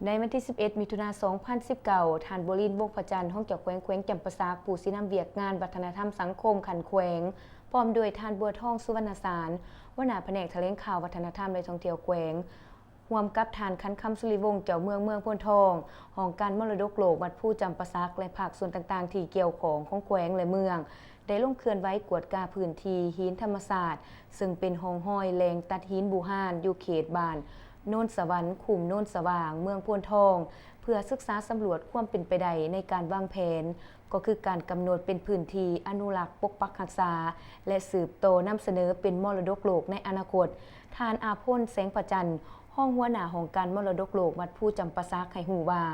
ໃນວັນທີສິບເອັດ ມິຖຸນາ ສອງພັນສິບເກົ້າ, ທ່ານ ບົວລິນ ວົງພະຈັນ ຮອງເຈົ້າແຂວງແຂວງຈຳປາສັກ, ຜູ້ຊີ້ນຳວຽກງານວັດທະນະທຳສັງຄົມຂັ້ນແຂວງ, ພ້ອມດ້ວຍທ່ານ ບົວທອງ ສຸວັນນະສານ ຫົວໜ້າພະແນກຖະແຫຼງຂ່າວ ວັດທະນະທຳ ແລະ ທ່ອງທ່ຽວແຂວງ, ຮ່ວມກັບທ່ານ ຂັນຄຳ ສຸລິວົງ ເຈົ້າເມືອງເມືອງໂພນທອງ, ຫ້ອງການມໍລະດົກໂລກວັດພູຈຳປາສັກ ແລະ ພາກສ່ວນຕ່າງໆທີ່ກ່ຽວຂ້ອງຂອງແຂວງ ແລະ ເມືອງ ໄດ້ລົງເຄື່ອນໄຫວກວດກາພື້ນທີ່ຫີນທຳມະຊາດ ເຊິ່ງເປັນຮ່ອງຮອຍແຫຼ່ງຕັດຫີນບູຮານ ຢູ່ເຂດບ້ານໂນນສະຫວັນ, ຄຸ້ມໂນນສະຫວ່າງ, ເມືອງໂພນທອງ ເພື່ອສຶກສາສຳຫຼວດຄວາມເປັນໄປໄດ້ໃນການວາງແຜນ, ກໍຄືການກຳນົດເປັນພື້ນທີ່ອະນຸລັກ, ປົກປັກຮັກສາ ແລະ ສືບຕໍ່ນຳສະເໜີເປັນມໍລະດົກໂລກໃນອະນາຄົດ. ທ່ານ ອາພົນ ແສງພະຈັນ, ຮອງຫົວໜ້າຫ້ອງການມໍລະດົກໂລກວັດພູຈຳປາສັກ ໃຫ້ຮູ້ວ່າ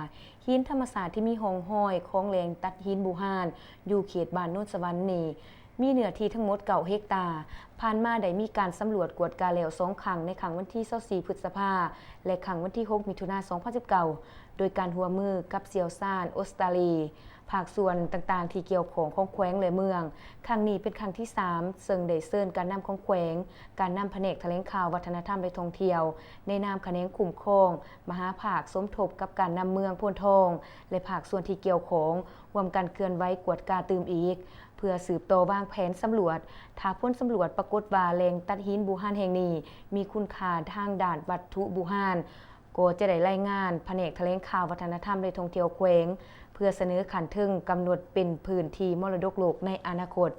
ຫີນທຳມະຊາດທີ່ມີຮ່ອງຮອຍຂອງແຫຼ່ງຕັດຫີນບູຮານຢູ່ເຂດບ້ານໂນນສະຫວັນນີ້ ມີເນື້ອທີ່ທັງໝົດເກົ້າເຮັກຕາ. ຜ່ານມາໄດ້ມີການສຳຫຼວດກວດກາແລ້ວສອງຄັ້ງ, ໃນຄັ້ງວັນທີຊາວສີ່ ພຶດສະພາ ແລະ ຄັ້ງວັນທີຫົກ ມິຖຸນາ ສອງພັນສິບເກົ້າ ໂດຍການຮ່ວມມືກັບຊ່ຽວຊານອົດສະຕາລີ, ພາກສ່ວນຕ່າງໆທີ່ກ່ຽວຂ້ອງຂອງແຂວງ ແລະ ເມືອງ. ຄັ້ງນີ້ເປັນຄັ້ງທີສາມ ເຊິ່ງໄດ້ເຊີນການນຳຂອງແຂວງ, ການນຳພະແນກຖະແຫຼງຂ່າວ ວັດທະນະທຳ ແລະ ທ່ອງທ່ຽວ ໃນນາມຂະແໜງຄຸ້ມຄອງມະຫາພາກ ສົມທົບກັບການນຳເມືອງໂພນທອງ ແລະ ພາກສ່ວນທີ່ກ່ຽວຂ້ອງ ຮ່ວມກັນເຄື່ອນໄຫວກວດກາຕື່ມອີກ ເພື່ອສືບຕໍ່ວາງແຜນສຳຫຼວດ. ຖ້າຜົນສຳຫຼວດປາກົດວ່າແຫຼ່ງຕັດຫີນບູຮານແຫ່ງນີ້ມີຄຸນຄ່າທາງດ້ານວັດຖຸບູຮານ, ກໍຈະໄດ້ລາຍງານພະແນກຖະແຫຼງຂ່າວ ວັດທະນະທຳ ແລະ ທ່ອງທ່ຽວແຂວງ ເພື່ອສະເໜີຂັ້ນເທິງກຳນົດເປັນພື້ນທີ່ມໍລະດົກໂລກໃນອະນາຄົດ.